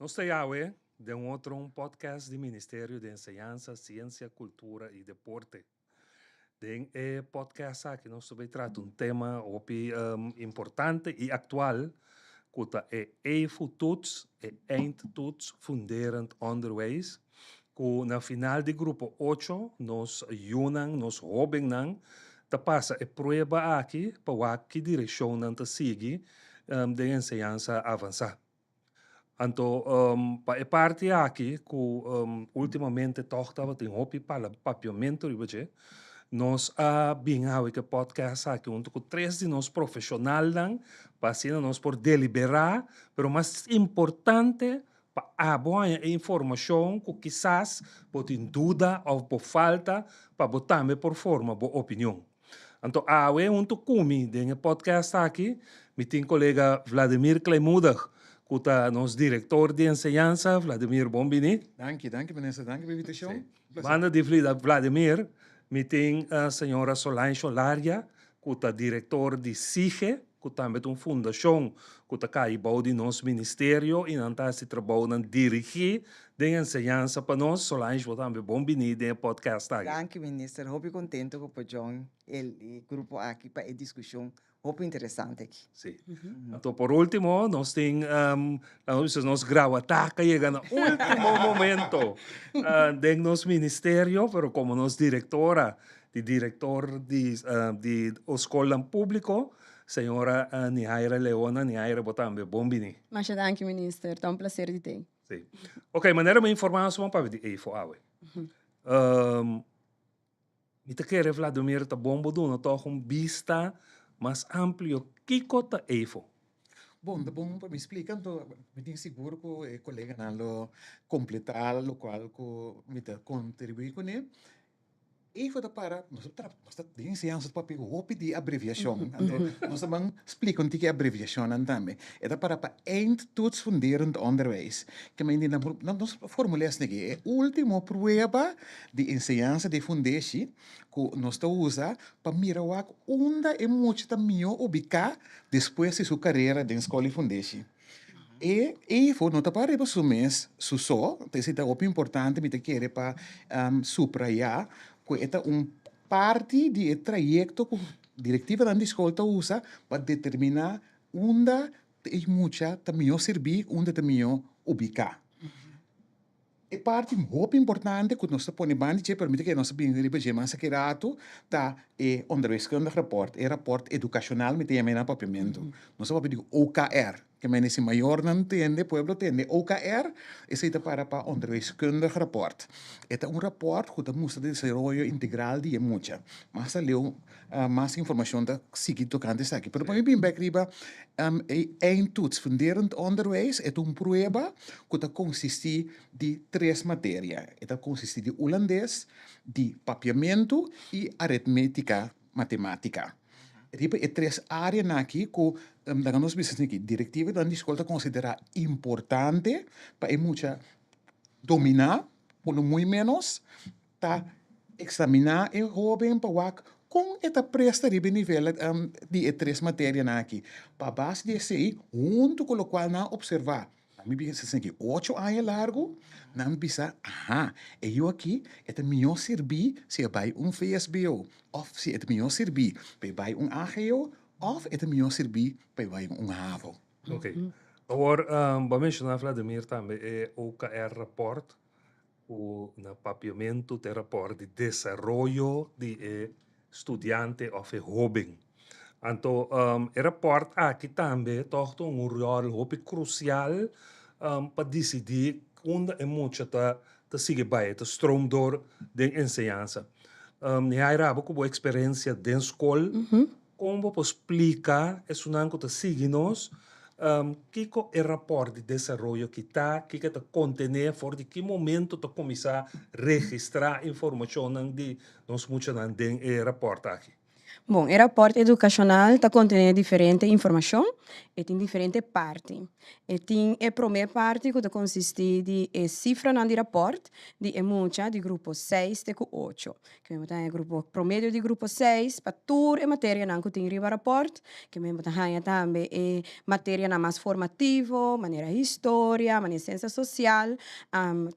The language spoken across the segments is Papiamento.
Nos ta yawe den un otro un podcast di Ministerio di Enseñansa, Siensia, Kultura i Deporte. Den e podcast aki nos ta bay trata un tema hopi importante i aktual ku ta e EFU-toets, e Eindtoets Funderend Onderwijs, ku na final di grupo ocho nos yunan, nos hóbennan ta pasa e prueba aki pa wak ki direkshon nan ta sigui den enseñansa avansá. Anto pa e parti aki ku ultimamente tòg tabatin hopi papiamentu riba dje, nos a bin awe ku e podcast aki huntu ku tres di nos profeshonalnan pa asina nos por deliberá, pero mas importante pa abo haña e informashon ku kisas bo tin duda òf bo falta pa bo tambe por forma bo opinion. Anto awe huntu ku mi den e podcast aki mi tin kolega Vladimir Kleinmoedig ku ta nos direktor di enseñansa. Vladimir, bon bini. Danki, danki minister, danki pa e invitashon. Banda di Vladimir mi tin señora Solange Olaria ku ta direktor di SIGE, ku tambe ta un fundashon ku ta kai bou di nos ministerio i nan ta hasi trabounan dirigí den enseñansa pa nos. Solange, bo tambe bon biní den e podcast aki. Danki minister, hopi contento cu por join e grupo aki pa e discusion hopi interesante aki. Si. Anto por ultimo nos tin, nos bisa nos grawataka yega na ultimo momento den nos ministerio, pero como nos directora di director di di scolnan publico, señora Nihaira Leona. Nihaira, bo tambe bon bini. Masha danki minister, ta un placer di t'ey. Si. Ok, manera mi informa nos bon papia di EFO awe. Mi ta kere Vladimir ta bon bo duna tog un bista mas amplio kiko ta EFO. Bon, ta bon pa mi splika, anto mi tin sigur ku e koleganan lo kompletá lokual ku mi ta kontribuí kuné. Efo ta para, nos ta nos ta den enseñansa ta papia hopi di abreviashon, anto nos ta ban splika un tiki abreviashonnan tambe. E ta para pa Eindtoets Funderend Onderwijs. Ke men di nan nos formul'é asina aki, e ultimo prueba di enseñansa di fundeshi ku nos ta usa pa mira wak unda e mucha ta mihó ubiká despues di su karera den skol di fundeshi. E EFO no ta para riba su mes su so, ta esei ta hopi importante mi ta kere pa subraya ku e ta un parti di e trayekto ku direktivanan di skol ta usa pa determiná unda e mucha ta mihó sirbí, unda ta mihó ubiká. E parti hopi importante ku nos ta pone banda dje, pero mi ta kere nos ta bini riba dje mas aki ratu, ta e onderwijskundig rapport, e rapport edukashonal mi ta yama e na papiamentu. Nos ta papia di OKR, ke mende si mayornan tende, pueblo tende OKR, esei ta para pa onderwijskundig rapport. E ta un rapport ku ta mustra desaroyo integral di e mucha. Mas aleu mas informashon ta sigui tokante esaki. Pero pa mi bin bek riba e eindtoets funderend onderwijs, e ta un prueba ku ta konsistí di tres materia. E ta konsistí di Hulandes, di Papiamentu i Aritmétika, Matemátika. Riba e tres áreanan aki ku laga nos bisa esaki, direktivanan di skol ta konsiderá importante pa e mucha dominá, por lo muy ménos ta eksaminá e hóben pa wak kon e ta presta riba e nivel di e tres materianan aki. Pa base di esei, huntu ku lokual nan a opservá, mi bisa esaki ocho aña largu, nan bisa, aha, e yu aki e ta mihó sirbí si e bai un vsbo, òf si e ta mihó sirbí pa e bai un AGO, òf e ta mihó sirbí pa e bai un havo. Ok. Awor, bo a menshoná, Vladimir, tambe e OKR rapport. Ku na papiamentu ta e rapòrt di desaroyo di e studiante òf e hóben. Anto e rapòrt aki tambe tòg ta un ròl hopi krusial pa disidí unda e mucha ta ta sigui bai, e ta stroom dor den enseñansa. Nihaira, abo ku bo eksperensia den skol, Kon bo por splika esunnan ku ta sigui nos kiko e rapòrt di desaroyo ki ta, kiko e ta kontené, for di ki momento ta kuminsá registrá informashonnan di nos muchanan den e rapòrt aki? Bon, e rapòrt edukashonal ta kontené diferente informashon, e tin diferente parti. E tin e promé parti ku ta konsistí di e sifranan di rapòrt di e mucha di grupo seis te ku ocho. Ke men bo ta haña grupo promedio di grupo seis pa tur e materianan ku tin riba rapòrt. Ke men bo ta haña tambe e materianan mas formativo, manera historia, manera siensia sosial,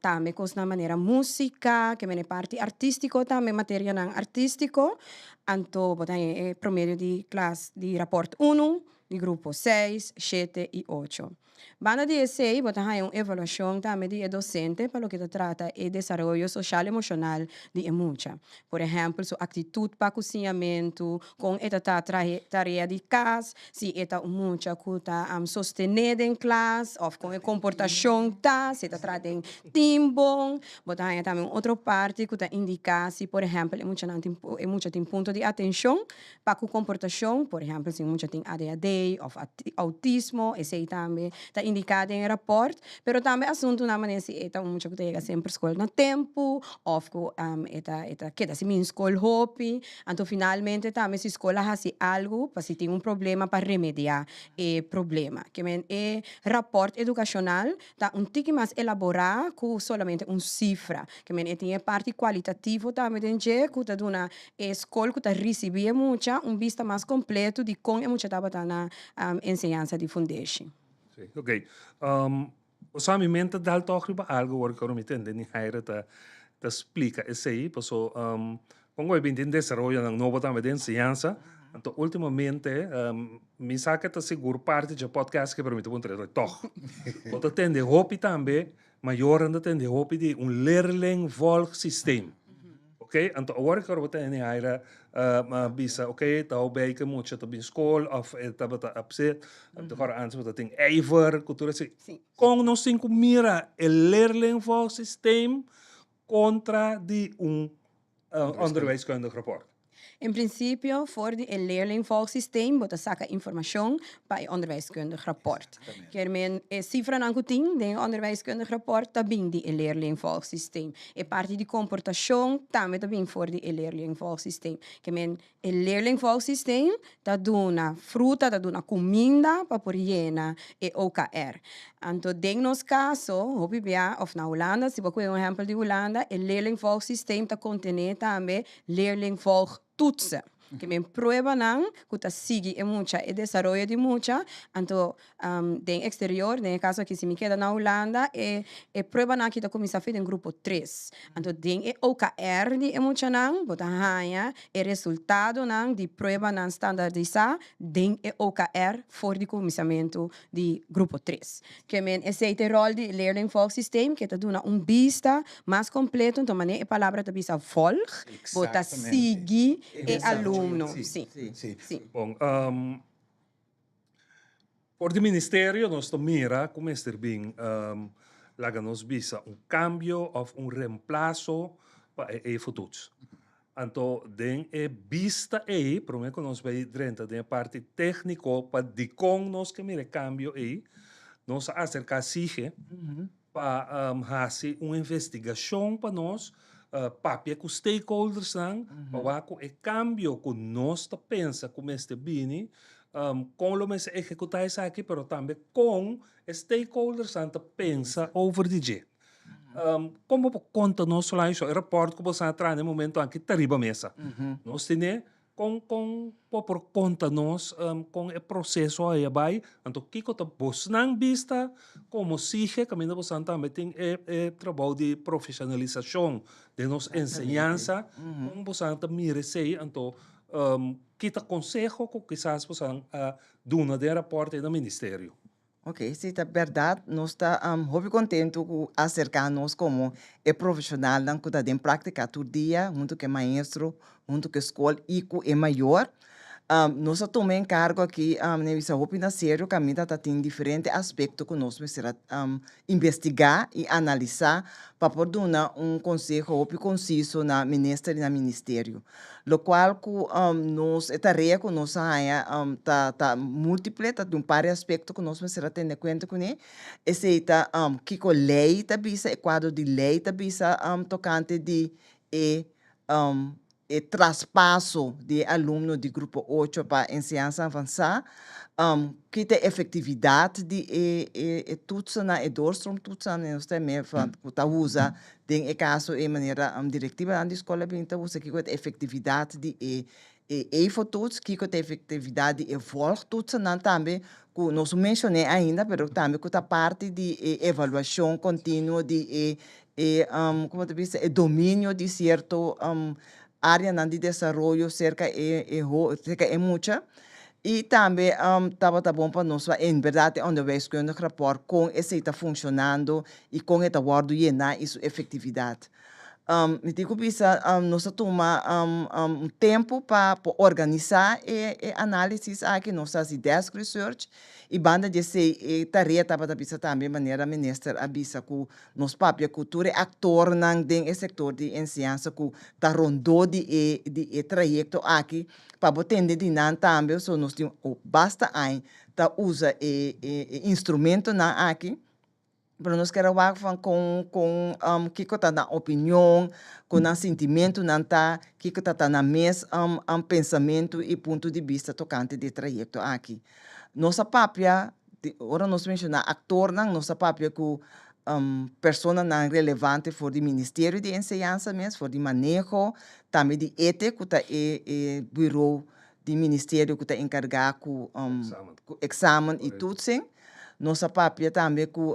tambe kosnan manera músika, ke men e parti artístiko tambe materianan artístiko. Anto bo ta haña e promedio di klas di rapòrt unu, di grupo seis, shete i ocho. Banda di esei bo ta haña un evaluashon tambe di e dosente pa loke ta trata e desaroyo soshal emoshonal di e mucha. Por ehèmpel su aktitut pa ku siñamentu, kon e ta ta trahe tarea di kas, si e ta un mucha ku ta sostené den klas òf kon e komportashon ta, si e ta traha den tim bon. Bo ta haña tambe un otro parti ku ta indiká si por ehèmpel e muchanan tin e mucha tin punto di atenshon pa ku komportashon, por ehèmpel si un mucha tin ADHD òf outismo, esei tambe ta indiká den e rapòrt. Pero tambe asuntunan manera si e ta un mucha ku ta yega semper skol na tempu òf ku e ta e ta keda sin bin skol hopi. Anto finalmente tambe si skol a hasi algu pa si tin un problema pa remediá e problema. Ke men e rapòrt edukashonal ta un tiki mas elaborá ku solamente un sifra. Ke men e tin e parti kualitativo tambe den dje ku ta duna e skol ku ta risibí e mucha un bista mas kompleto di kon e mucha tabata na enseñansa di fundeshi. Sí, ok. Osea mi mente dal tòg riba algu wor ku mi tende ni Jairo ta ta splika esei paso kon ku a bin tin desaroyonan nobo tambe den enseñansa anto ultimamente mi sa ke ta sigur parti dje podcast ke pero mi ta puntra tòg bo ta tende hopi tambe Mayornan ta tende hopi di un leerlingvolgsysteem. Ok, anto awor ku bo ta hende haira bisa ok ta hou bij ku mucha ta bin skol of e tabata upset, anto ora antes bo ta tin ijver ku tur esei. Kon nos tin ku mira e leerlingvolgsysteem kontra di un onderwijskundig rapport? En prinsipio, for di e leerlingvolgsysteem bo ta saka informashon pa e onderwijskundig rapport. Kier men e sifranan ku tin den e onderwijskundig rapport ta bin di e leerlingvolgsysteem. E parti di komportashon tambe ta bin for di e leerlingvolgsysteem. Kier men e leerlingvolgsysteem ta duna fruta, ta duna kuminda pa por yena e OKR. Anto den nos kaso, hopi bia, òf na Hulanda, si bo kohe un ehèmpel di Hulanda, e leerlingvolgsysteem ta kontené tambe leerlingvolgtoetsen. Ke men pruebanan ku ta sigui e mucha, e desaroyo di mucha. Anto den eksterior, den e kaso aki si mi keda na Hulanda, e e pruebanan aki ta kuminsá for den grupo tres. Anto den e OKR di e muchanan bo ta haña e resultadonan di pruebanan standardisá den e OKR for di kuminsamentu di grupo tres. Ke men esei ta e ròl di leerlingvolgsysteem ke ta duna un bista mas kompleto, enton manera e palabra ta bisa volg, bo ta sigui e alumno. Sí. Sí. Bon, for di ministerio nos ta mira ku mester bin laga nos bisa un kambio òf un remplaso pa e efotoets. Anto den e bista ei, prome ku nos bai drenta den e parti tékniko pa dikon nos ke mira e kambio ei, nos a aserká SIGE pa hasi un investigashon pa nos, papia ku stakeholdersnan pa wak ku e kambio ku nos ta pensa ku mester bini, kon lo mester ehekutá esaki, pero tambe kon e stakeholdersnan ta pensa over di dje. Kon bo por konta nos Solange e rapòrt ku bo sa traha na e momento aki ta riba mesa. Nos tene kon kon bo por konta nos kon e proseso a bai, anto kiko ta bosnan bista komo SIGE kaminda bosan tambe tin e e trabou di profeshonalisashon den nos enseñansa, kon bosan ta mira esei anto ki ta konseho ku kisas bosan a duna den e rapòrt ei na ministerio? Ok, si ta berdad nos ta hopi contento cu acerca nos como e profesionalnan cu ta den practica tur dia hunto cu e maestro, hunto cu e scol y cu e mayor. Nos a tuma e encargo aki mi a bisa hopi na serio caminda ta tin diferente aspecto cu nos mester a investiga y analisa pa por duna un conseho hopi conciso na minister y na ministerio. Locual cu nos, e tarea cu nos a haña ta ta multiple, ta di un par di aspecto cu nos mester a tene cuenta cune. Esey ta kico ley ta bisa, e cuadro di ley ta bisa tocante di e. e traspaso di e alumno di grupo ocho pa enseñansa avansá, ki ta e efektividat di e e toetsennan, e doorstroomtoetsennan nos ta mira ku ta usa den e kaso e manera direktivanan di skol a bin ta usa kiko ta e efektividat di e e EVO-toets, kiko ta e efektividat di e volgtoetsennan tambe ku nos no menshoné ainda pero tambe ku ta parti di e evaluashon kontinuo di e e como ta bisa e dominio di cierto areanan di desaroyo cerca e e cerca e mucha y tambe tabata bon pa nos wak en berdad e onderwijskundig rapport con esey ta funcionando y con e ta wordo yena y su efectividad. Mi tin cu bisa nos a tuma un tempo pa por organisa e e analisis aki, nos a haci desk research y banda di esey e tarea tabata bisa tambe manera minister a bisa cu Nos papia ku tur e aktornan den e sektor di enseñansa ku ta rondó di e di e trayekto aki pa bo tende di nan tambe. So nos tin basta aña ta usa e e instrumentonan aki, pero nos kier a wak van kon kon kiko ta nan opinion, kon nan sintimentunan ta, kiko ta ta nan mes pensamentu i punto di bista tokante di e trayekto aki. Nos a papia Ora nos menshoná aktornan, nos ta papia ku personanan relevante for di Ministerio di Enseñansa mes, for di maneho, tambe di ete ku ta e e bureau di ministerio ku ta enkargá ku ku eksamen i toetsing. Nos a papia tambe ku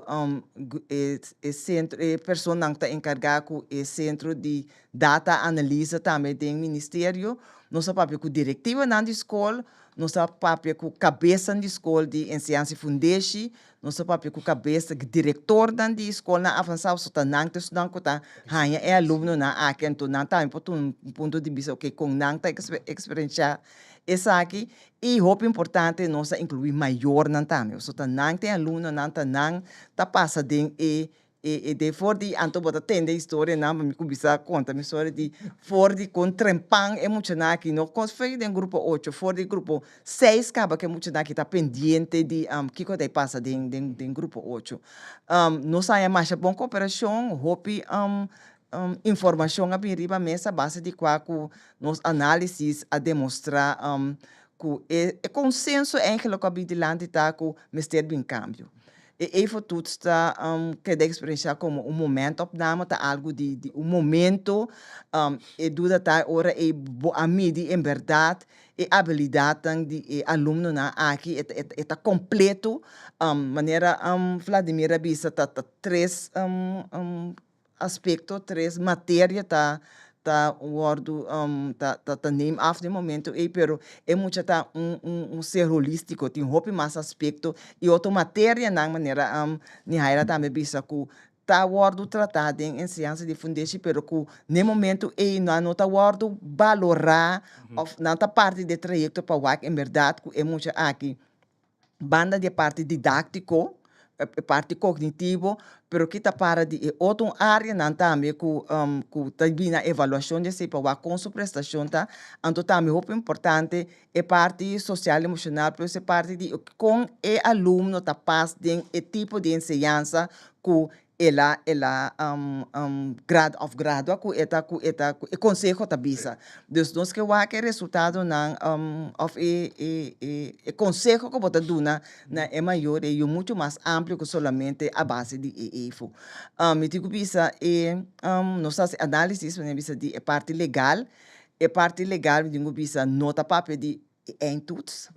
e e sentro e personanan ku ta enkargá ku e sentro di data analisa tambe den ministerio. Nos a papia ku direktivanan di skol. Nos a papia ku kabesan di skol di enseñansa i fundeshi, nos a papia ku kabes direktornan di skolnan avansá, pasobra ta nan ta esnan ku ta haña e alumnonan aki, anto nan tambe por tuma un punto di bista oke kon nan ta eksperenshá esaki. I hopi importante nos a inkluí mayornan tambe, pasobra ta nan ta e alumnonan, ta nan ta pasa den e E e den for di anto bo ta tende historianan pa mi kuminsá konta mi storia di for di kon trempan e muchanan aki no kos fei den grupo ocho for di grupo seis kaba ku e muchanan aki ta pendiente di kiko ta e pasa den den den grupo ocho. Nos haña masha bon koperashon hopi informashon a bin riba mesa a base di kua ku nos análisis a demostrá ku e e konsenso eigenlijk ku a bin dilanti ta ku mester bin kambio. E efotoets ta keda eksperensiá komo un momentopname, ta algu di di un momento. E duda ta ora ei bo a midi en bèrdat e abilidatnan di e alumnonan aki, e ta e ta kompleto. Manera Vladimir a bisa ta ta tres aspekto, tres materia ta ta wòrdu ta ta ta neem af den momento ei, pero e mucha ta un un un ser holístiko, tin hopi mas aspekto i otro materianan manera Nihaira tambe bisa ku ta wòrdu tratá den enseñansa di fundeshi pero ku den momento ei nan no ta wòrdu balorá òf nan ta parti di e trayekto pa wak en bèrdat ku e mucha aki banda di e parti didáktiko, e parti kognitivo, pero ki ta para di e otro áreanan tambe ku ku ta bini na evaluashon di esei pa wak kon su prestashon ta. Anto tambe hopi importante e parti sosial emoshonal plus e parti di kon e alumno ta pas den e tipo di enseñansa ku El a el a grad of gradua ku e ta ku e ta ku e konseho ta bisa. Dus nos ke wak e resultadonan of e e e e konseho ku bo ta duna na e mayor e yu muchu mas amplio ku solamente a base di e efo. Mi tin ku bisa e nos ta hasi análisis manera mi bisa di e parti legal, e parti legal mi tin ku bisa no ta papia di e eindtoets.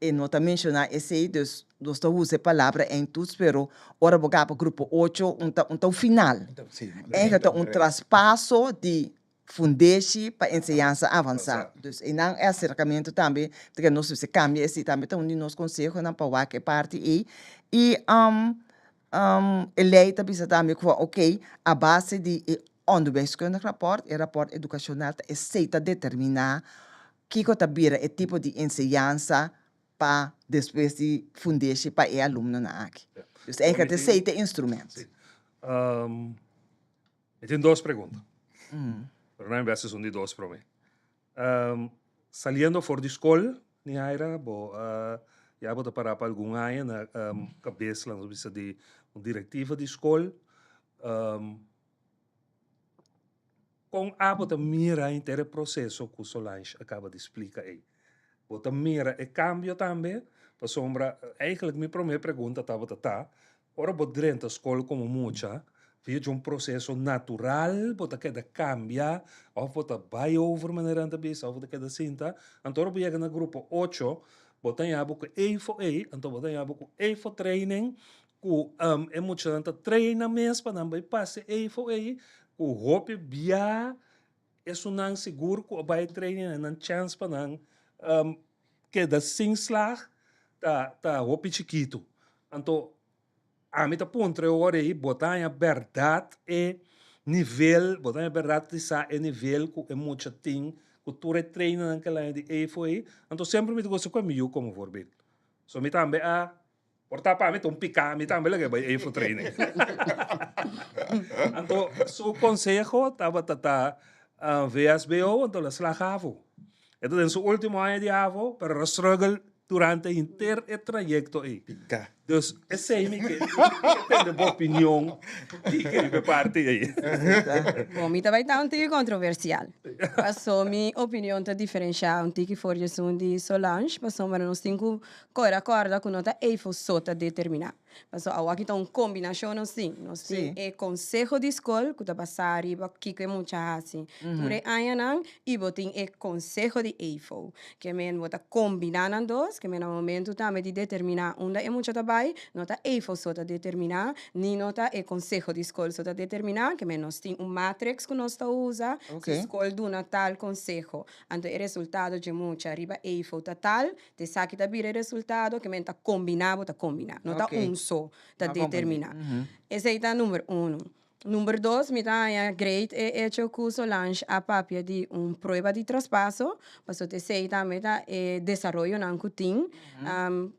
E no ta menciona esey, dus nos ta usa e palabra eindtoets, pero ora bo gaba grupo ocho un ta un ta un final. Eigenlijk ta un traspaso di fundeshi pa enseñansa avansa. Dus eynan e acercamento tambe ta keda nos mester cambia esey tambe ta un di nos consehonan pa wak e parti ey. Y e ley ta bisa tambe cu ok a base di e onderwijskundig rapport, e rapport educacional ta esey ta determina Kiko ta bira e tipo di enseñansa pa despues di fundeshi pa e alumnonan aki? Dus eigenlijk esei ta e instrument. Sí. Mi tin dos pregunta. Pero nan bes esun di dos prome. Saliendo for di skol, Nihaira, bo ya bo ta para pa algun aña na kabes, laga nos bisa, di un direktiva di skol. Kon abo ta mira henter e proseso ku Solange a kaba di splika ei? Bo ta mira e kambio tambe? Pasobra eigenlijk mi promé pregunta tabata ta, ora bo drenta skol komo mucha, via dje un proseso natural bo ta keda kambia òf bo ta bai over manera nan ta bisa òf bo ta keda sinta? Anto ora bo yega na grupo ocho bo ta haña bo ku ei fo ei, anto bo ta haña bo ku ei fo training ku e muchanan ta traina mes pa nan bai pasa ei fo ei ku hopi bia esunnan sigur ku a bai training nan chèns pa nan keda sin slag ta ta hopi chikitu. Anto ami ta puntra e ora ei bo ta haña bèrdat e nivel bo ta haña bèrdat di sa e nivel ku e mucha tin ku tur e trainingnan ku el a haña di ei fo ei. Anto semper mi ta gosta ku e mi yu komo voorbeeld. So mi tambe a Por ta pa mi ta un piká, mi tambe lo ke bai ei for training. Anto su konseho tabata ta VSBO, anto lo slag havo. E ta den su último aña di havo, pero lo struggle durante henter e trayekto ei. Piká. Dus esei mi ke tende bo opinion di e parti ei. Bon, mi ta bai ta un tiki kontroversial. Paso mi opinion ta diferenshá un tiki for di esun di Solange, pasobra nos tin ku Kòrda kòrda ku no ta Eiffel so ta determiná. Pasobra awor aki ta un kombinashon nos tin. Nos tin e konseho di skol ku ta basá riba kiko e mucha hasi tur e añanan i bo tin e konseho di Eiffel. Ke men bo ta kombiná nan dos, ke men na momentu tambe di determiná unda e mucha ta bai, no ta Eiffel so ta determiná, ni no ta e konseho di skol so ta determiná, ke men nos tin un matrix ku nos ta usa, si skol duna tal konseho, anto e resultado dje mucha riba Eiffel ta tal, Te esaki ta bira e resultado ke men ta kombiná bo ta kombiná. No ta un so ta determiná. Esei ta number uno. Number dos, mi ta haña great e echo ku Solange a papia di un prueba di traspaso, pasobra esei tambe ta e desaroyonan ku tin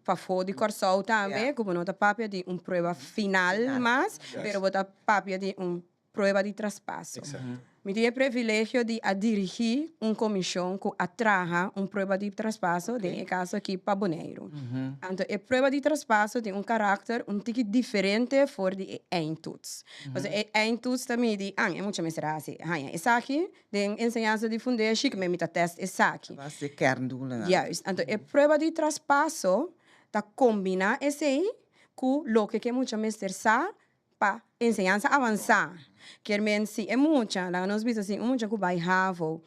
pafó di Kòrsou tambe, ku bo no ta papia di un prueba final mas, pero bo ta papia di un prueba di traspaso. Mi tin e privilegio di a dirigí un komishon ku a traha un prueba di traspaso, den e kaso aki pa Boneiru. Anto e prueba di traspaso tin un karakter un tiki diferente for di e eindtoets. Pasobra e eindtoets ta midi, an, e mucha mester hasi haña esaki den enseñansa di fundeshi, mi ta tèst esaki. A base di kerndoelennan. Juist. Anto e prueba di traspaso ta kombiná esei ku loke ku e mucha mester sa Pa enseñansa avansá, kier men si e mucha, laga nos bisa si un mucha ku bai havo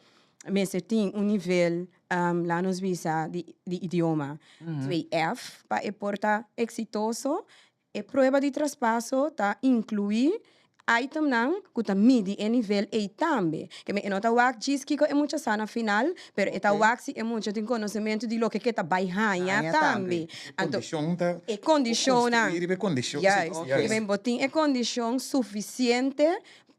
mester tin un nivel, laga nos bisa di di idioma twee F pa e por ta eksitoso, e prueba di traspaso ta inkluí itemnan ku ta midi e nivel ei tambe. Ke men e no ta wak djis kiko e mucha sa na final, pero e ta wak si e mucha tin konosementu di loke ke ta bai haña tambe. Anto, Kondishon ta e kondishonnan. Construí riba e kondishon. Juist. Juist. Men bo tin e kondishon sufisiente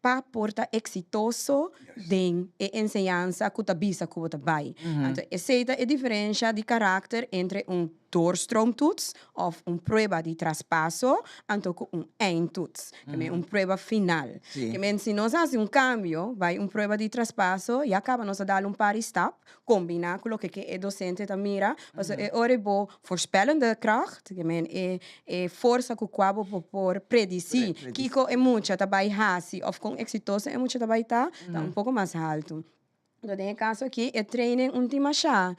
pa por ta eksitoso den e enseñansa ku ta bisa ku bo ta bai. Anto esei ta e diferensha di karakter entre un doorstroomtoets òf un prueba di traspaso anto ku un eindtoets, ke men un prueba final. Ke men si nos hasi un kambio bai un prueba di traspaso ya kaba nos a dal un par di stap kombiná ku loke ke e dosente ta mira, pasobra e ora bo voorspellende kracht, ke men e e forsa ku kua bo por predisí kiko e mucha ta bai hasi òf kon eksitoso e mucha ta bai ta, ta un poko mas haltu. Anto den e kaso aki e training un tin masha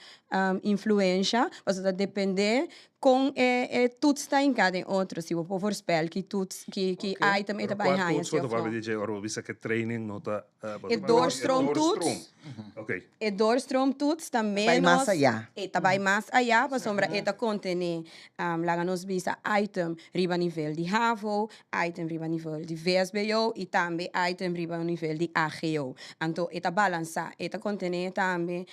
influensha, pasobra ta dependé kon e e toets ta hinká den otro, si bo por voorspel ki toets, ki ki item e ta bai haña si òf no. Pero kua toets bo ta papia di dje ora bo bisa ku e training no ta E doorstroomtoets. E doorstroomtoets ta Bai mas menos, ayá. e ta bai mas ayá pasobra e ta kontené, laga nos bisa item riba nivel di havo, item riba nivel di vsbo i tambe item riba nivel di AGO. Anto e ta balansá, e ta kontené tambe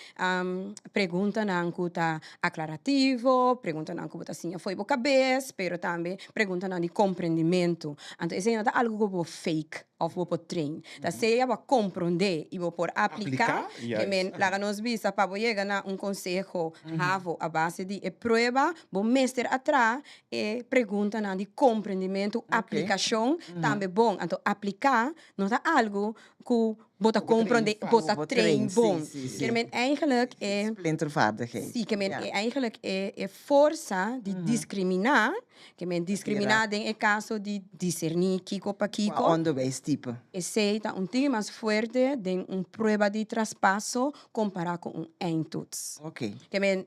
preguntanan ku ta aklarativo, preguntanan ku bo ta siña fo'i bo kabes, pero tambe preguntanan di komprendimentu. Anto esei no ta algu ku bo fake. Of bo por train. Ta sea bo a comprende y bo por aplica. Ke men laga nos bisa pa bo yega na un conseho havo a base di e prueba, bo mester a traha e preguntanan di comprendimento, aplicacion tambe bon. Anto aplica no ta algo cu bo ta comprende, bo ta train bon. Ke men eigenlijk e. Splintervaardigheid. Si, ke men eigenlijk e forsa di discrimina. Ke men diskriminá den e kaso di diserní kiko pa kiko. Kua onderwijs tipo. Tipo. Esei ta un tiki mas fuerte den un prueba di traspaso kompará ku un eindtoets. Ke men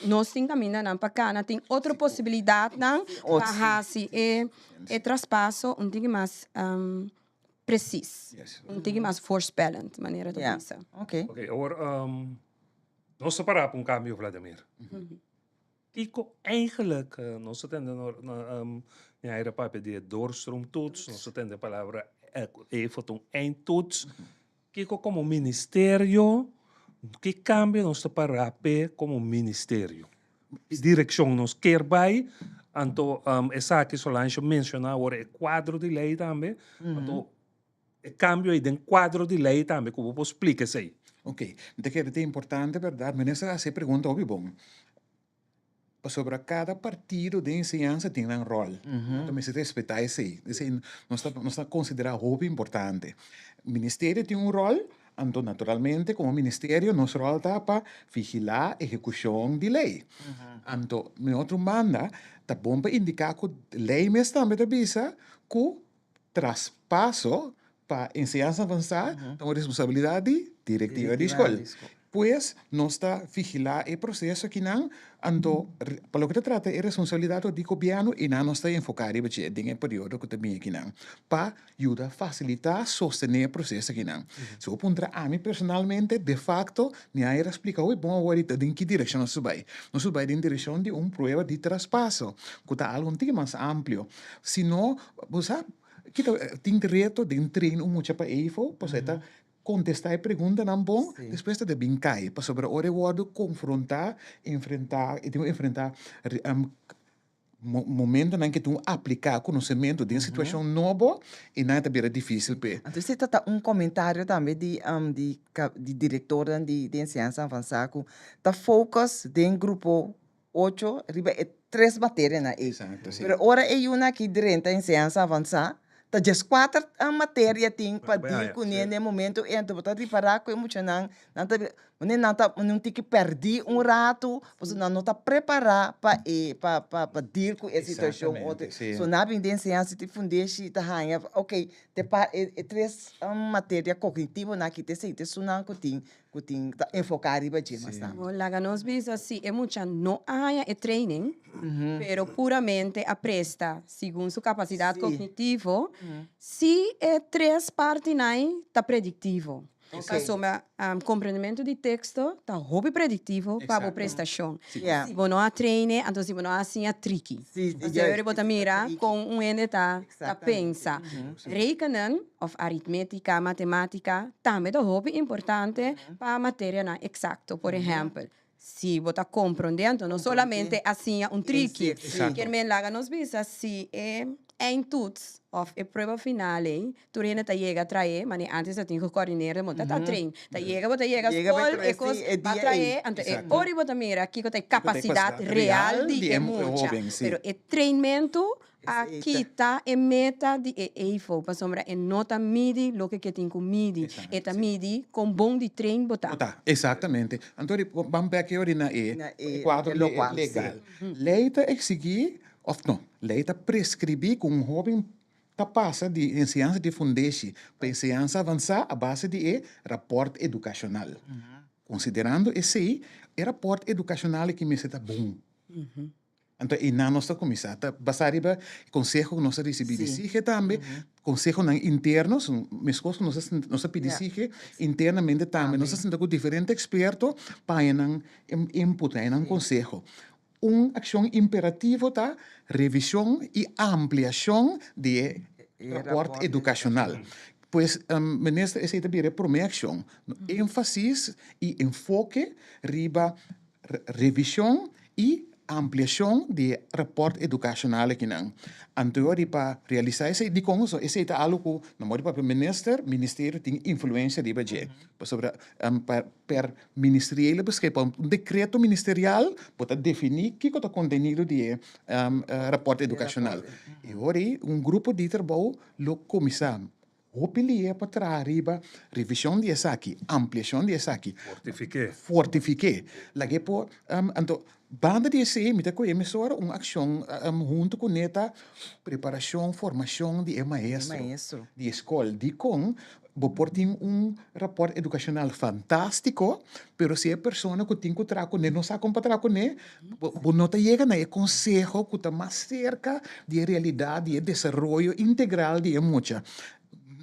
nos tin kamindanan pa kana, tin otro posibilidatnan pa hasi e e traspaso un tiki mas presis, un tiki mas voorspellend, manera ta bisa. Ok, awor nos ta pará pa un kambio, Vladimir. Kiko eigenlijk nos ta tende na aire papia di e doorstroomtoets, nos ta tende e palabra e ta un eindtoets. Kiko komo ministerio, ki kambio nos ta para p'e komo ministerio? Ki direkshon nos kier bai? Anto esaki Solange a menshoná awor e kuadro di lei tambe, anto e kambio ei den kuadro di lei tambe ku bo por splika esei. Ok, mi ta kere ta importante bèrdat, minister a hasi e pregunta hopi bon. Pasobra kada partido den enseñansa tin nan ròl. Nan mester respetá esei. Esei nos ta nos ta konsiderá hopi importante. Ministerio tin un ròl, anto naturalmente komo ministerio nos ròl ta pa vigilá ehekushon di lei. Anto mi otro banda ta bon pa indiká ku lei mes tambe ta bisa ku traspaso pa enseñansa avansá ta un responsabilidat di direktiva di skol. Pues nos ta vigilá e proseso akinan, anto pa loke ta trata e responsabilidat di gobièrnu i nan nos ta enfoká riba dje den e periodo ku ta bini akinan pa yuda fasilitá, sostené e proseso akinan. Si bo puntra ami personalmente, de fakto mi a era splika hopi bon awor den ki direkshon nos ta bai. Nos ta bai den direkshon di un prueba di traspaso ku ta algu un tiki mas amplio. Si no, bo sa kita tin reto den train un mucha pa efo, pasobra e ta kontestá e preguntanan bon, despues ta bin kai, pasobra ora e wòrdu konfrontá, enfrentá, e tin ku enfrentá momentonan ke tin ku apliká konosementu den situashon nobo, i nan ta bira difísil p'e. Anto esei ta ta un komentario tambe di di di direktornan di enseñansa avansá ku ta focus den grupo ocho riba e tres materianan ei. Exacto, si. Pero ora e yunan aki drenta enseñansa avansá, ta djeskuater materia tin pa deal kuné na e momento ei. Anto bo ta ripará ku e muchanan, nan ta bira, manera nan ta un tiki pèrdí un ratu, pasobra nan no ta prepará pa e, pa pa pa deal ku e situashon otro. Exactamente, si. So nan a bin den enseñansa di fundeshi ta haña, ok, te pa e e tres materia kognitivonan aki ta esei ta esunnan ku tin ku tin ta enfoká riba dje mas tantu. Bo laga nos bisa si e mucha no a haña e training, pero puramente a presta segun su kapasidat kognitivo, si e tres partinan ta prediktivo. Pasobra komprendementu di teksto ta hopi prediktivo pa bo prestashon. Si bo no a train e, anto si bo no a siña triki. Pasobra bo ta mira kon un hende ta pensa. Rekenen of aritmetica, matematica, tambe ta hopi importante pa materianan exacto. Por ehempel, si bo ta comprende, anto no solamente a siña un triki. Kier men laga nos bisa si e eindtoets of e prueba final ey, tur hende ta yega trae, mane antes ta tin gecoördineerde, bo ta ta train. Ta yega, bo ta yega school, e cos ba trae, anto e ora bo ta mira kico ta e capacidad real di e mucha. Pero e trainmento A kita e meta di e EIFO pasobra e no ta midi loke ke tin ku midi, e ta midi kon bon di train bo ta. Bo ta, exactamente. Anto di ban bek e ori na e kuadro legal. Lei ta exigi, of no, lei ta prescribi ku un hoben ta pasa di enseñansa di fundeshi pa enseñansa avansa a base di e raport edukashonal. Konsiderando esei, e raport edukashonal aki mester ta bon. Anto einan nos ta kuminsá. Ta basá riba e konseho ku nos a risibí di SIGE tambe, konsehonan interno, meskos ku nos a sinta, nos a pidi SIGE internamente tambe, nos a sinta ku diferente eksperto pa haña nan input, haña nan konseho. Un akshon imperativo ta revishon i ampliashon di e rapòrt edukashonal. Pues, minister, esei ta bira e promé akshon. Énfasis i enfoke riba revishon i ampliashon di e rapòrt edukashonal akinan. Anto di pa realisá esei, dikon pasobra esei ta algu ku na modo di papia minister, ministerio tin influensia riba dje. Pasobra pa per ministeriële beschikking, un dekreto ministerial bo ta definí kiko ta kontenido di e rapòrt edukashonal. I ora ei un grupo di trabou lo kuminsá Hopi lihe pa traha riba revishon di esaki, ampliashon di esaki. Fortifik'é. Fortifik'é. Lag'é por, anto, Banda di esei mi ta kohe mesora un akshon huntu ku neta preparashon, formashon di e maestro di e skol. Dikon bo por tin un rapòrt edukashonal fantástiko, pero si e persona ku tin ku traha kuné no sa kon pa traha kuné, bo no ta yega na e konseho ku ta mas serka di e realidat di e desaroyo integral di e mucha.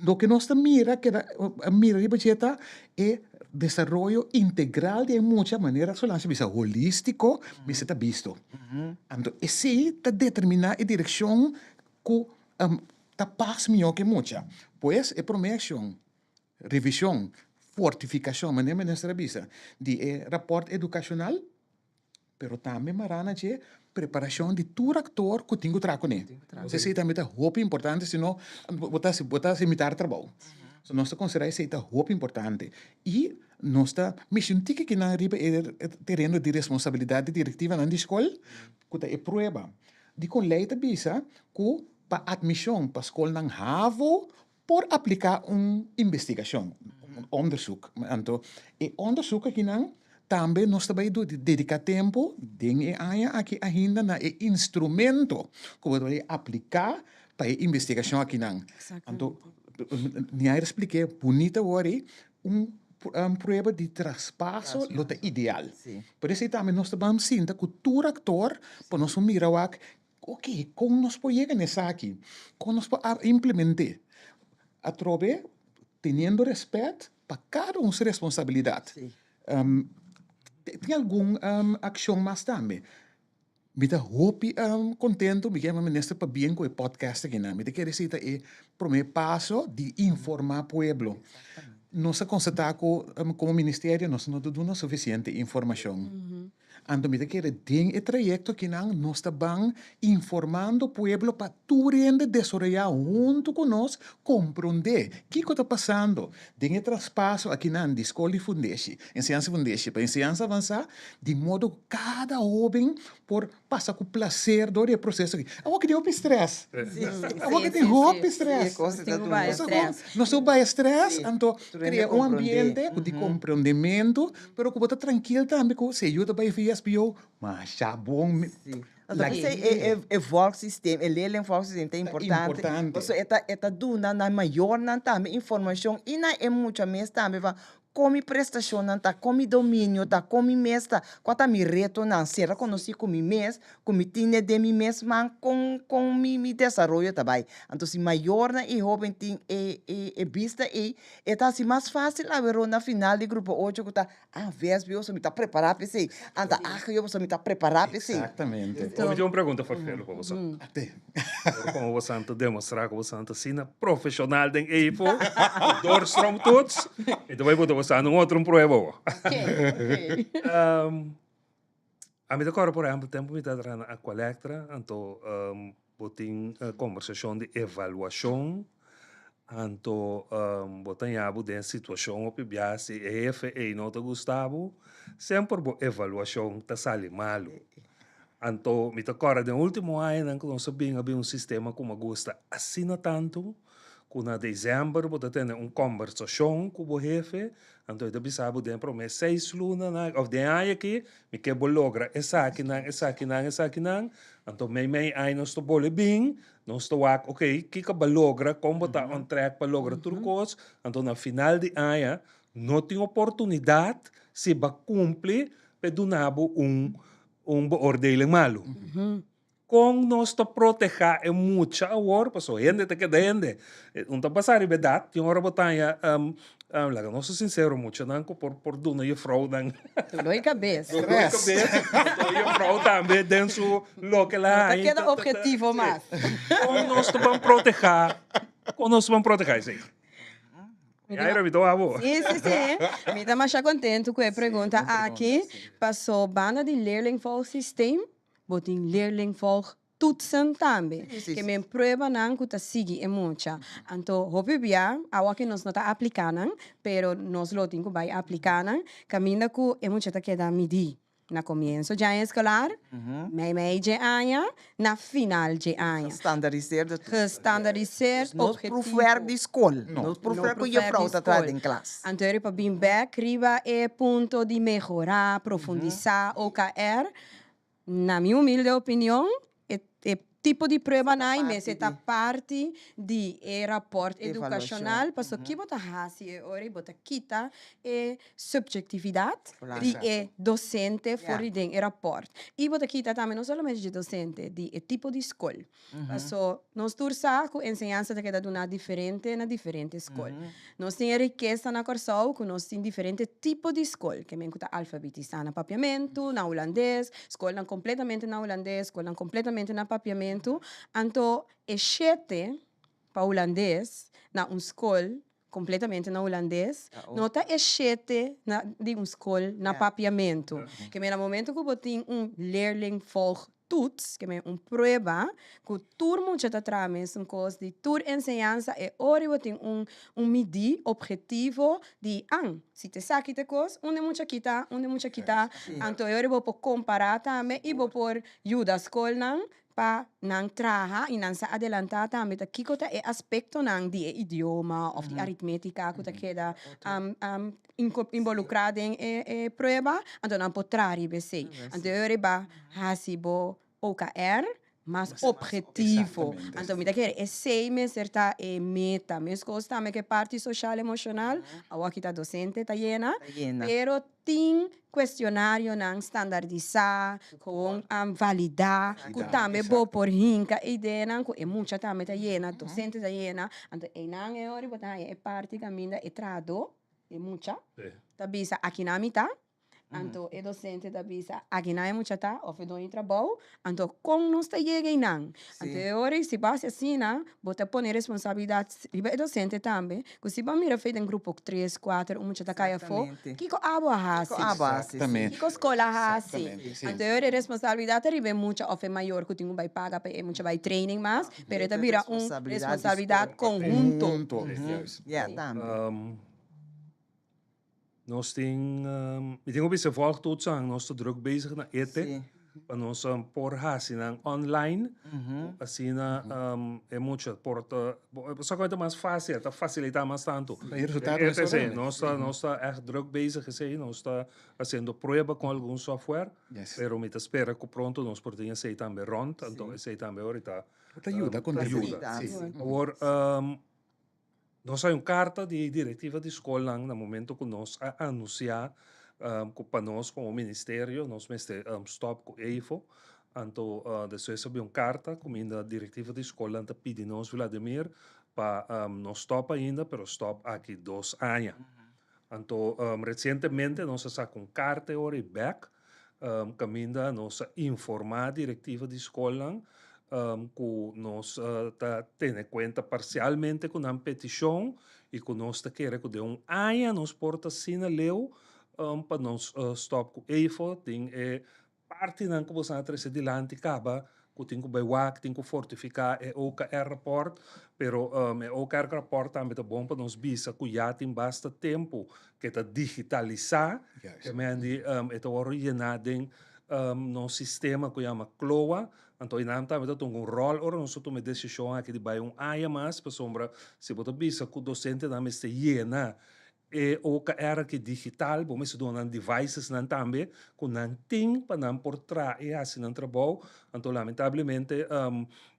Loke nos ta mira keda mira riba dje ta e desaroyo integral di e mucha manera Solange a bisa holístiko mester ta bisto. Anto esei ta determiná e direkshon ku ta pas mihó ku e mucha. Pues e promé akshon, revishon, fortifikashon manera minister a bisa di e rapòrt edukashonal. Pero tambe mará na dje preparashon di tur aktor ku tin ku traha kuné. Esei tambe ta hopi importante, si no bo ta bo ta hasi mitar trabou. So nos ta konsiderá esei ta hopi importante. I nos ta mishi un tiki kinan riba e tereno di responsabilidat di direktivanan di skol ku ta e prueba. Dikon lei ta bisa ku pa atmishon pa skolnan havo por apliká un investigashon, un onderzoek. Anto e onderzoek akinan tambe nos ta bai dediká tempu den e aña aki ainda na e instrumento ku bo ta bai apliká pa e investigashon akinan. Anto mi a splik'é bunita awor ei, un prueba di traspaso lo ta ideal. Por esei tambe nos ta ban sinta ku tur aktor pa nos por mira wak Ok, kon nos por yega na esaki? Kon nos por implement'é? Atrobe, teniendo rèspèt pa kada un su responsabilidat. Tin algun akshon mas tambe. Mi ta hopi kontentu, mi ke yama minister pabien ku e podcast akinan. Mi ta kere esei ta e promé paso di informá pueblo. Nos a konstatá ku komo ministerio nos no ta duna sufisiente informashon. Anto mi ta kere den e trayekto akinan nos ta ban informando pueblo pa tur hende desaroyá huntu ku nos komprondé kiko ta pasando den e traspaso akinan di skol di fundeshi, enseñansa fundeshi pa enseñansa avansá, di modo ku kada hóben por pasa ku plaser dor di e proseso aki. Awor ki tin hopi strès. Awor ki tin hopi strès. Nos ta bai strès, anto krea un ambiente ku di komprondementu. Pero ku bo ta trankil tambe ku si e yu ta bai VSBO, masha bon. Sí. Anto p'esei e e e volgsysteem, e leerlingvolgsysteem ta importante. Ta importante. Pasobra e ta e ta duna na mayornan tambe informashon i na e mucha mes tambe van kon mi prestashonnan ta, kon mi dominio ta, kon mi mes ta, kua ta mi retonan, ser rekonosí ku mi mes, ku mi tine den mi mes man kon kon mi mi desaroyo ta bai. Anto si mayornan i hoben tin e e e bista ei, E ta hasi mas fásil awe na final di grupo ocho ku ta, ah, VSBO so mi ta prepará pa esei. Anta AGO pasobra mi ta prepará pa esei. Exactamente. Bo mi tin un pregunta Farfelo pa boso. Ate. Ora komo boso ta demostrá ku boso ta asina profeshonal den EFO, doorstroomtoets, mi ta bai pone boso un otro prueba awor. Oké, oké. Ami ta kòrda por ehèmpel tempu mi ta traha na Aqualectra, anto bo tin kombersashon di evaluashon, anto bo ta haña bo den situashon hopi bia si e hefe ei no ta gusta bo, semper bo evaluashon ta sali malu. Anto mi ta kòrda den ultimo añanan ku nos a bin a bin un sistema ku mi a gusta asina tantu, ku na desèmber bo ta tene un kombersashon ku bo hefe, anto e ta bisa bo den promé seis lunanan òf den aña aki mi ke bo logra esakinan, esakinan, esakinan, anto meimei aña nos ta bole bin, nos ta wak ok kiko bo a logra, kon bo ta on track pa logra tur kos, anto na final di aña no tin oportunidat si bo a kumpli pa e duna bo un un beoordeling malu. Kon nos ta protehá e mucha awor? Pasobra hende ta keda hende. Un ta pasá riba edat, tin ora bo ta haña, laga nos ser sinsero, muchanan ku por por duna jefrounan. Doló di kabes. Doló di kabes. Anto jefrou tambe den su loke la No ta keda objetivo mas. Kon nos ta ban protehá, kon nos ta ban protehá esei? Yaira, mi ta wak bo. Sí, sí, sí. Mi ta masha kontentu ku e pregunta aki, paso banda di leerlingvolgsysteem, Bo tin leerlingvolgtoetsen tambe, ke men pruebanan ku ta sigui e mucha. Anto hopi bia, awor ke nos no ta apliká nan, pero nos lo tin ku bai apliká nan, kaminda ku e mucha ta keda midí na komienso dje aña eskolar, meimei dje aña, na final dje aña. Gestandaariseerd de toets. Gestandaariseerd Dus no objetivo. proefwerk di skol. No. No proefwerk ku juffrouw ta traha den klas. Anto eri pa bin bèk riba e punto di mehorá, profundisá OKR. Na mi humilde opinion, e e tipo di pruebanan ei mester ta parti di e rapòrt edukashonal, pasobra ki bo ta hasi e ora ei bo ta kita e subjektividat di e dosente for di den e rapòrt. I bo ta kita tambe no solamente dje dosente, di e tipo di skol. Paso nos tur sa ku enseñansa ta keda duná diferente na diferente skol. Nos tin e rikesa na Kòrsou ku nos tin diferente tipo di skol, ke men ku ta alfabetisá na papiamentu, na hulandes, skolnan kompletamente na hulandes, skolnan kompletamente na papiamentu. Anto e shete pa hulandes na un skol kompletamente na hulandes, no ta e shete na di un skol na papiamentu. Ke men na momento ku bo tin un leerlingvolgtoets, ke men un prueba ku tur mucha ta traha mesun kos di tur enseñansa, e ora bo tin un un midí objetivo di an, si ta esaki ta e kos, unda e mucha kita, unda e mucha kita, anto e ora bo por kompará tambe i bo por yuda skolnan pa nan traha i nan sa adelantá tambe ta kiko ta e aspektonan di e idioma òf di aritmétika ku ta keda involukrá den e prueba, anto nan por traha riba esei. Anto e ora bo hasi bo OKR mas ophetivo. Anto mi ta kere esei mester ta e meta. Meskos tambe ku e parti soshal emoshonal, awor ta dosente ta yena, pero Tin cuestionarionan standardisá, gewoon validá, cu tambe bo por hinca e ideanan cu e mucha tambe ta yena, docente ta yena. Anto eynan e ora bo ta haña e parti caminda e trahadó, e mucha, ta bisa akinan mi ta, anto e docente ta bisa akinan e mucha ta of e doño di trabou, anto con nos ta yega eynan? Anto e ora si bo haci asina, bo ta pone responsabilidad riba e docente tambe, Ku si bo a mira fe den grupo tres, kuater, un mucha ta kai afó, kiko abo a hasi? Kiko abo a hasi, sí. Kiko skol a hasi? Anto e ora e responsabilidat ta riba e mucha òf e mayor ku tin ku bai paga pa e mucha bai training mas, pero e ta bira un responsabilidat konhunto. Ya, tambe. Nos tin, mi tin ku bisa volgtoetsen, nos ta druk bezig na ete pa nos por hasi nan online, asina e mucha por ta, esaki ta mas fácil, ta facilita mas tantu. E resultado mesora tambe. Nos ta, nos ta ègt druk bezig esei, nos ta hasiendo prueba ku algun software, pero mi ta spera ku pronto nos por tin esei tambe rònt, anto esei tambe ahorita Ta yuda, kontribuí. Awor, Nos hay un karta di direktiva di skolnan na momento ku nos a anunsiá ku pa nos komo ministerio nos mester stòp ku EIFO. Anto despues a bin un karta kuminda direktiva di skolnan ta pidi nos Vladimir pa no stòp ainda pero stòp aki dos aña. Anto resientemente nos a saka un karta e ora ei bèk kaminda nos a informá direktiva di skolnan ku nos ta tene kuenta parsialmente ku nan petishon i ku nos ta kere ku den un aña nos por ta asina leu pa nos stòp ku EIFO tin e Partinan ku boso a trese dilanti kaba ku tin ku bai wak, tin ku fortifiká e OKR rapport, pero e OKR rapport tambe ta bon pa nos bisa ku ya tin basta tempu ku e ta digitalisá, e men di e ta wòrdu yená den nos sistema ku yama CLOA, anto einan tambe ta tunga un ròl ora nos ta tuma e desishon aki di bai un aña mas, pasobra si bo ta bisa ku dosentenan mester yena E OKR ki digital, bo mester duna nan devicesnan tambe ku nan tin pa nan por traha i hasi nan trabou. Anto lamentablemente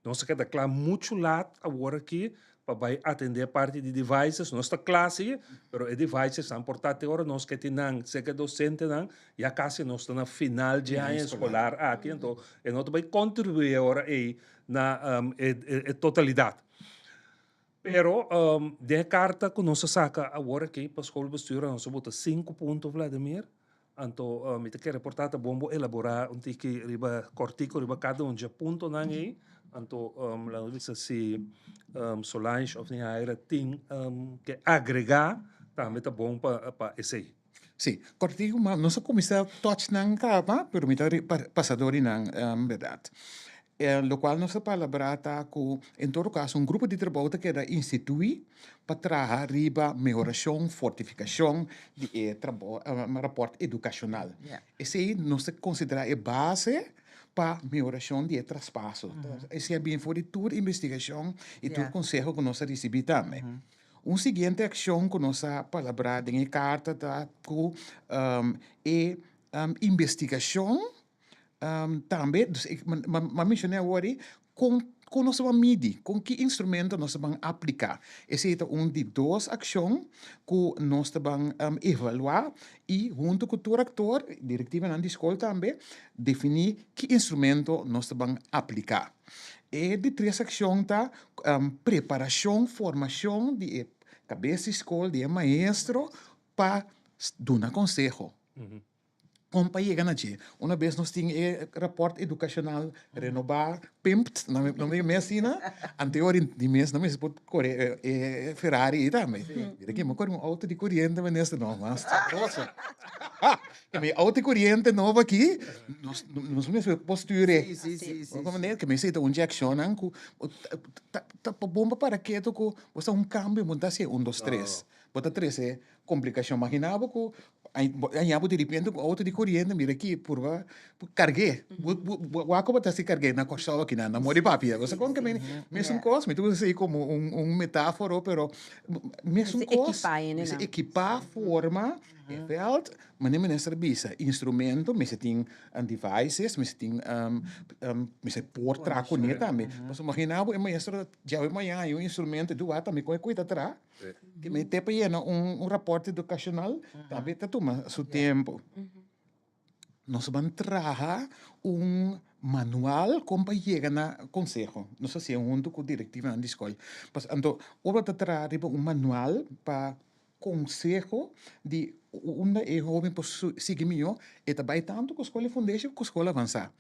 nos a keda kla muchu lat awor aki pa bai atendé parti di devices. Nos ta kla si, pero e devicesnan por ta te ora nos ke tin nan serka e dosentenan, ya kasi nos ta na final dje aña eskolar aki. Anto e no ta bai kontribuí e ora ei na e totalidat. Pero den e karta ku nos a saka awor aki pa schoolbestuur nos a bota sinku punto Vladimir, anto mi ta kere por ta ta bon bo elaborá un tiki riba kòrtiku riba kada un dje puntonan ei, anto laga nos bisa si Solange òf Nihaira tin ke agregá tambe ta bon pa esei. Sí, kòrtiku ma nos a kuminsá tòch nan kaba pero mi ta pasa dor di nan bèrdat. Lokual nos ta palabrá ta ku en todo kaso un grupo di trabou ta keda instituí pa traha riba mehorashon, fortifikashon di e trabou rapòrt edukashonal. Esei nos ta konsiderá e base pa mehorashon di e traspaso. Esei a bini for di tur investigashon i tur konseho ku nos a risibí tambe. Un siguiente akshon ku nos a palabrá den e karta ta ku e investigashon. Tambe, dus ik m'a menshoné awor ei, kon kon nos ta ban midi, kon ki instrumento nos ta ban apliká. Esei ta un di dos akshon ku nos ta ban evaluá i huntu ku tur aktor, direktivanan di skol tambe, definí ki instrumento nos ta ban apliká. E di tres akshon ta preparashon, formashon di e kabes di skol, di e maestro pa duna konseho. Kon pa yega na dje? Una bes nos tin e rapòrt edukashonal renobá, pimpt, no mi mes asina, anteor di mes no mester por kore e Ferrari ei tambe. Mira ke mi kore un outo di koriente minister, no mas sabroso. Ke mi outo di koriente nobo aki, nos nos mester por stuur e. Ke mi esei ta un dje akshonnan ku ta bon pa para ketu ku bo sa un kambio bo no ta hasi un dos tres. Bo ta trese komplikashon. Magina bo ku aña bo diripente ku outo di koriente mira aki purba karg'é. Bo wak ku bo ta hasi karg'é na Kòrsou aki nan na mor di papia. Bo sa kon ke meni mesun kos mi ta usa esei komo un metáforo pero mesun kos mester ekipá forma e vèlt manera minister a bisa instrumento mester tin devices mester tin mester por traha kuné tambe. Pasobra magina bo e maestro djawe mañana hay un instrumento di wak tambe kon e kuida traha. Ti mi te pa yena un raport edukashonal tambe ta tuma su tempu. Nos ban traha un manual kon pa yega na konseho. Nos a hasié huntu ku direktivanan di skol. Pas anto ora ta traha riba un manual pa konseho di unda e hoben por sigui mihó, e ta bai tantu ku skol di fundeshi ku skol avansá.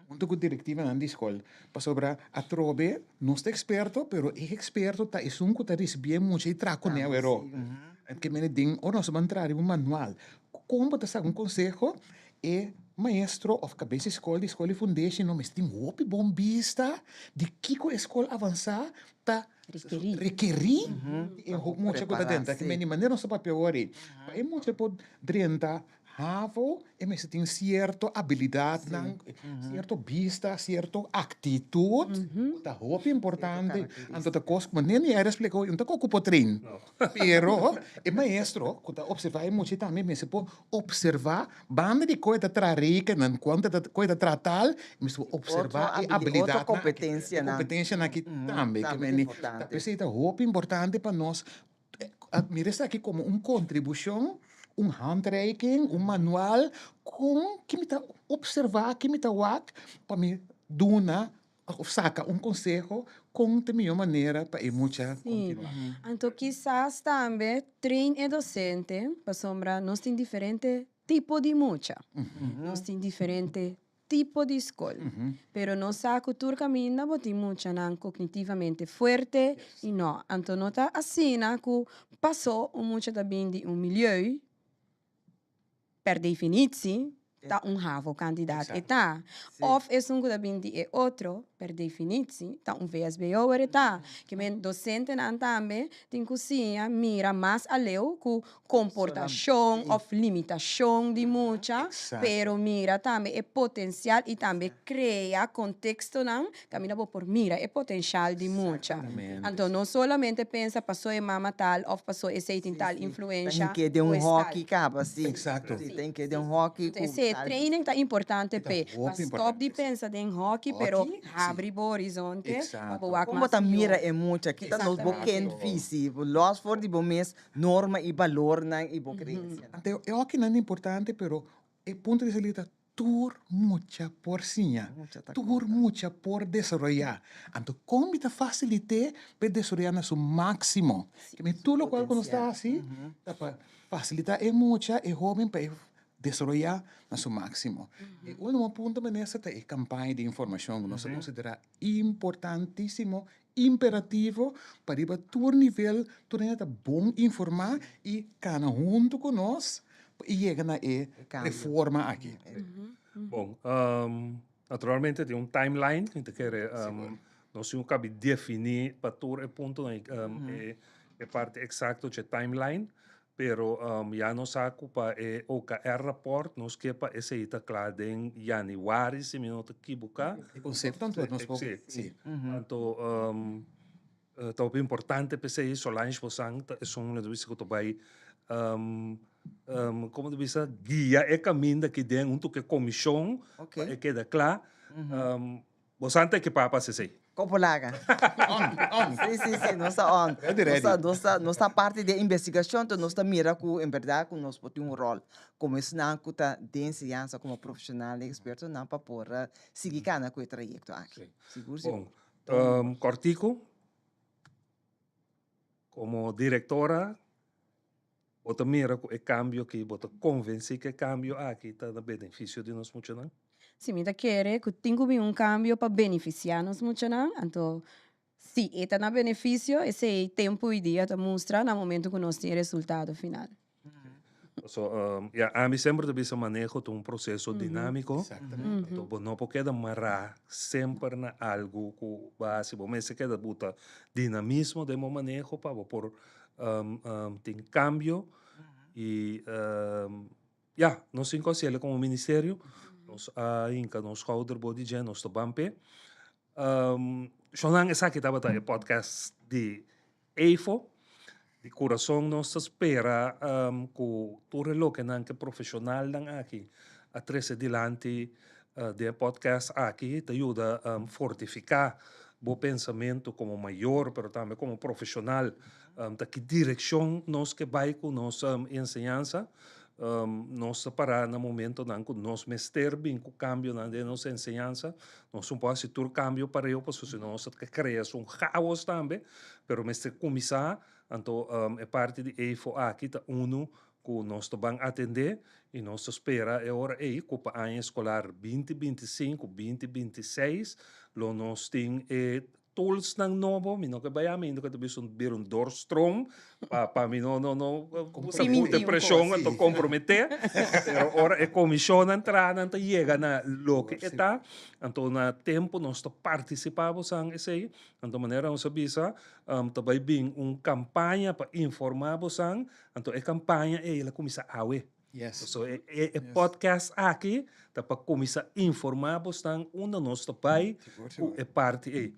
Huntu ku direktivanan di skol. Pasobra atrobe nos ta eksperto, pero e eksperto ta esun ku ta risibié mucha i traha kuné aweró. Ke mene den ora nos a ban traha riba un manual, kon bo ta saka un konseho? E maestro òf kabes di skol di skol di fundeshi no mester tin hopi bon bista di kiko e skol avansá ta rekerí di e mucha ku ta drenta. Ke mene manera nos ta papia awor ei, pa e mucha por drenta Havo e mester tin sierto abilidatnan, sierto bista, sierto aktitut ku ta hopi importante. Anto ta kos ku manera mi a explika hoy, no ta kos ku por train, pero e maestro ku ta opservá e mucha tambe mester por opservá banda di kon e ta traha rekennan, kon e ta traha tal, e mester por opservá e abilidatnan aki, e kompetensianan aki tambe. Ta p'esei ta hopi importante pa nos Mira esaki komo un kontribushon, un handreiking, un manual kon ki mi ta opservá, ki mi ta wak pa mi duna òf saka un konseho kon ta e mihó manera pa e mucha kontinuá. Sí, anto kisas tambe train e dosente pasobra nos tin diferente tipo di mucha, nos tin diferente tipo di skol. Pero nos sa ku tur kaminda bo tin muchanan kognitivamente fuerte i no. Anto no ta asina ku pasó un mucha ta bin di un milieu, per definitsi ta un havo kandidat e ta. Òf esun ku ta bin di e otro, per definitsi ta un vsbo'er e ta. Ke men dosentenan tambe tin ku siña mira mas aleu ku komportashon òf limitashon di mucha, pero mira tambe e potensial i tambe krea kontekstonan kaminda bo por mira e potenshal di mucha. Anto no solamente pensa paso e mama tal òf paso esei tin tal influensha Tin ke den o un es tal. hòki kaba, si. Exacto. Si, tin ke den un hòki ku Esei tal. training ta importante p'e, Ta pa hopi stòp di importante, si. pensa den hòki, pero Hòki, si. habri bo horizonte pa bo Exacto. wak Kon bo mas ta mira mihó. e mucha? Kita nos bo ken Exacto. visi, lòs for di bo mes Norma i balornan i bo creencianan. Anto e hokinan ta importante pero e punto di salida ta tur mucha por siña, tur mucha por desaroyá. Anto kon mi ta fasilit'é pa e desaroyá na su máksimo? Ke mi tur lokual ku nos ta hasi ta pa fasilitá e mucha, e hóben pa e desaroyá na su máksimo. E último punto minister ta e kampaña di informashon ku nos ta konsiderá importantísimo imperativo pa riba tur nivel tur hende ta bon informá i kana huntu ku nos i yega na e reforma aki. Bon, naturalmente tin un timeline, mi ta kere nos tin ku kabi definí pa tur e puntonan e parti eksakto dje timeline, pero ya nos sa ku pa e OKR rapport nos ke pa esei ta kla den yanüari si mi no ta kibuká. E konsepto anto nos por, si. Anto Ta hopi importante p'esei Solange Bosang ta esun lo ta bisa ku ta bai komo ta bisa guia e kaminda aki den huntu ku e komishon pa e keda kla. Bosang ta ekipá pa hasi esei? Kopo laga. On, on. Si, si, si, nos ta on. Ready, ready. Nos ta, nos ta, nos ta parti den investigashon, enton nos ta mira ku en bèrdat ku nos por tin un ròl komo esnan ku ta den enseñansa komo profeshonal i ekspertonan pa por sigui kana ku e trayekto aki. Sigur, sigur. Bon, kòrtiku, komo direktora bo ta mira ku e kambio aki, bo ta konvensí ku e kambio aki ta na benefisio di nos muchanan? Si, mi ta kere ku tin ku bin un kambio pa benefisiá nos muchanan, anto si e ta na benefisio esei tempu i dia ta mustra na momento ku nos tin e resultado final. So, ya, ami semper ta bisa maneho ta un proseso dinámiko. Exactamente. Anto bo no por keda mará semper na algu ku bo a hasi. Bo mester keda buta dinamismo den bo maneho pa bo por tin kambio. I ya, nos tin ku hasiel komo ministerio. Nos a hinka nos skouder bo di dje, nos ta ban p'e. Shonnan esaki tabata e podcast di Eifo. Di kurason nos ta spera ku tur e lokenan ku e profeshonalnan aki a trese dilanti den e podcast aki ta yuda fortifiká bo pensamentu komo mayor pero tambe komo profeshonal ta ki direkshon nos ke bai ku nos enseñansa. Nos ta pará na momentonan ku nos mester bin ku kambionan den nos enseñansa. Nos no por hasi tur kambio pareu pasobra si no nos ta krea un chaos tambe, pero mester kuminsá. Anto e parti di EIFO aki ta unu ku nos ta ban atendé i nos ta spera e ora ei ku pa aña eskolar 2025, 2026 lo nos tin e Toolsnan nobo, mi no ke bai ami ainda ku ta bisa un bira un doorstroom pa pa mi no no no usa Primintí buta un preshon kos. anto komprometé, pero ora e komishonnan traha nan ta yega na loke e ta, anto na tempu nos ta partisipá bosan esei, anto manera nos a bisa ta bai bin un kampaña pa informá bosan, anto e kampaña ei el a kuminsá awe. Yes. So e e e podcast aki ta pa kuminsá informá bosnan unda nos ta bai ku e parti ei.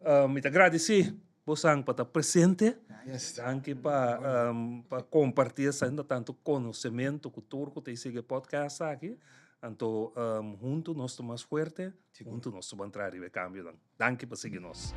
Mi ta gradisí bosan pa ta presente. Yes. Danki pa pa kompartí esaki tantu konosementu ku tur ku ta sigui e podcast aki. Anto huntu nos ta mas fuerte, huntu nos ta ban traha riba e kambionan. Danki pa sigui nos.